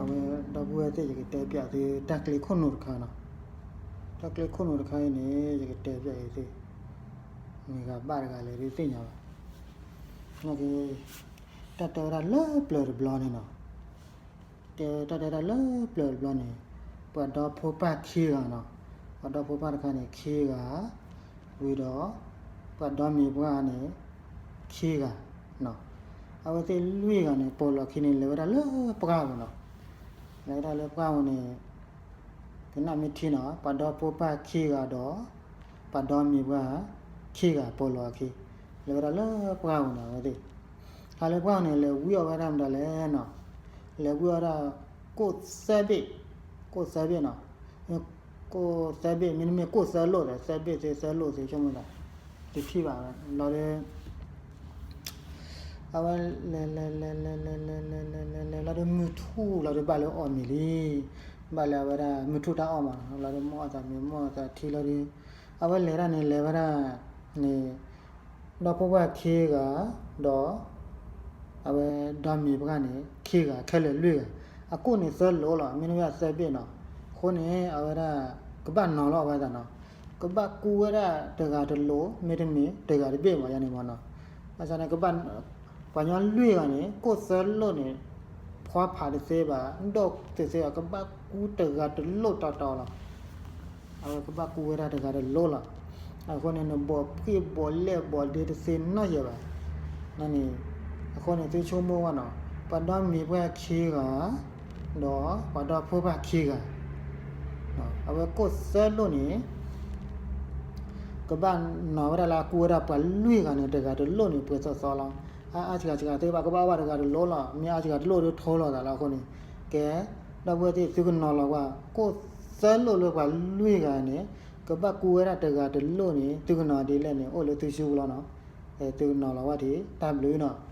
အဝဲ ဒီပုၢ်ဝဲၢ်သ့ၣ် ယကတဲပျးသုတၢ်ကျဲခိၣ်နူာ်တခါနီၤ. တၢ်ကျဲခိၣ်နူာ်တခါအံၤန့ၣ် ယကတဲပျးအီၤသ့ၣ်, မ့ၢ်ဂၤဘၣ်တဂၤလဲၣ်ဒုးသ့ၣ်ညါဘၣ်. နာ်က့ တၢ်တဲဝဲဒၣ်လၢပျၢၤတဘျီန့ၣ်နီၤ, တဲတၢ်တဲဒၣ်လၢပျၢၤတဘျီန့ၣ်, ပှၤဒီဖိပၢ်ခံဂၤနီၤ, ပှၤဒီဖိပၢ်တခါန့ၣ် ခံဂၤ, ဝံၤဒီး ပှၤဒီမံၤပှၢ်န့ၣ် ခံဂၤနီၤ. အဝဲသ့ၣ်လွံၢ်ဂၤန့ၣ် ပိာ်လီၤခံန့ၣ် လဲၤဝဲဒၣ်လၢပှၢ်ပူၤနီၤ. လဲၤဝဲဒၣ်လၢပှၢ်ပူၤန့ၣ် ကနၣ်မ့ၢ်ထံနီၤ, ပှၤဒီဖိပၢ်ခံဂၤဒီး ပှၤဒီမံၤပှၢ်ခံဂၤ ပိာ်လီၤအခံ လဲၤဝဲဒၣ်လၢပှၢ်ပူၤန့ၣ် အဝဲသ့ၣ် ဟးလၢပှၢ်ပူၤန့ၣ် လဲၤဝံအီၤဝဲဒၣ်မတၤလဲၣ်နီၤ, လဲၤဝံအီၤဝဲဒၣ် ကိၣ်သၢဘ့ၣ်, ကိၣ်သၢဘ့ၣ်နီၤ, ကိၣ်သၢဘ့ၣ် မ့တမ့ၢ်ကိၣ်သၢလိၣ်ဒီး သၢဘ့ၣ်သ့ သၢလိၣ်သ့ ဆိကမိၣ်သး တထံၣ်ဘၣ်ဝဲလီၤဒီး အဝဲလဲၤလဲၤလဲၤလဲၤလဲၤလဲၤလဲၤလဲၤလဲၤလဲၤလီၤဒီး မုၢ်ထူၣ်လီၤဒီး ဘၣ်လၢအီၣ်မ့ၤလံ, ဘၣ်လၢအဝဲဒၣ် မုၢ်ထူၣ်တၢ်အီၣ်မးလီၤဒီး မ့ၢ်အီၣ်သးမ့ၤ မ့ၢ်အီၣ်သးထံလီၤဒီး အဝဲလဲၤဒၣ်န့ၣ် လဲၤဝဲဒၣ်န့ၣ် ဒီဖိပၢ်ခံဂၤ ဒီး အဝဲဒီမံၤပှၢ်န့ၣ် ခံဂၤ ခဲလၢာ်လွံၢ်ဂၤ, အကိၣ်န့ၣ်သၢလိၣ်လီၤ မ့တမ့ၢ်သၢဘ့ၣ်နီၤ, အဃိန့ၣ် အဝဲဒၣ် ကဘၣ်နီၤလီၤအဝဲသးနီၤ, ကဘၣ်ကူဝဲဒၣ်တဂၤတလိၣ် မ့တမ့ၢ်တဂၤတဘ့ၣ်မး ယၤန့ၣ်မးနီၤ, ဘၣ်ဆၣ်န့ၣ် ကဘၣ် ပှၤညီလွံၢ်ဂၤန့ၣ် ကိၣ်သၢလိၣ်န့ၣ် ဖှီဖးတသ့ဘၣ် ဒိၣ်တသ့ဘၣ် ကဘၣ်ကူတဂၤတလိၣ်တီတီလီၤ. အဝဲကဘၣ်ကူဝဲဒၣ်တဂၤတလိၣ်လီၤ. အဃိန့ၣ် နဘိးဖှံဘိးလဲၢ်ဘိးဒ့တသ့နီတစဲးဘၣ်. န့ၣ် အဃိန့ၣ် သုဆိကမိၣ်ဝဲနီၤ, ပှၤဒီမံၤပှၢ်ခံဂၤ ဒီးပှၤဒီဖိပၢ်ခံဂၤ, အဝဲကိၣ်သၢလိၣ်န့ၣ် ကဘၣ်နီၤဝဲဒၣ်လၢအကူဝဲဒၣ်ပှၤလွံၢ်ဂၤန့ၣ် တဂၤတလိၣ်န့ၣ် ပှဲၤသီသီလီၤ. အါအါစှၤစှၤသ့ဘၣ် ကဘၣ်အီၣ်ဘၣ်တဂၤတလိၣ်လီၤ. မ့ၢ်အါစှၤတလိၣ်ဒီးထိလီၤသးလီၤ. အဃိန့ၣ် ကဲ ဒီပုၢ်ဝဲၢ်သ့ၣ် သုကနီၤလီၤကွၢ် ကိၣ်သၢလိၣ်လၢပှၤလွံၢ်ဂၤန့ၣ် ကဘၣ်ကူဝဲဒၣ်တဂၤတလိၣ်န့ၣ် သုကနီၤဒ်လဲၣ်န့ၣ် အိၣ်လၢသုစုပူၤလီၤနီၤ. သုကနီၤလီၤဝဲဒၣ် တၢ်ဘျုးနီၤ.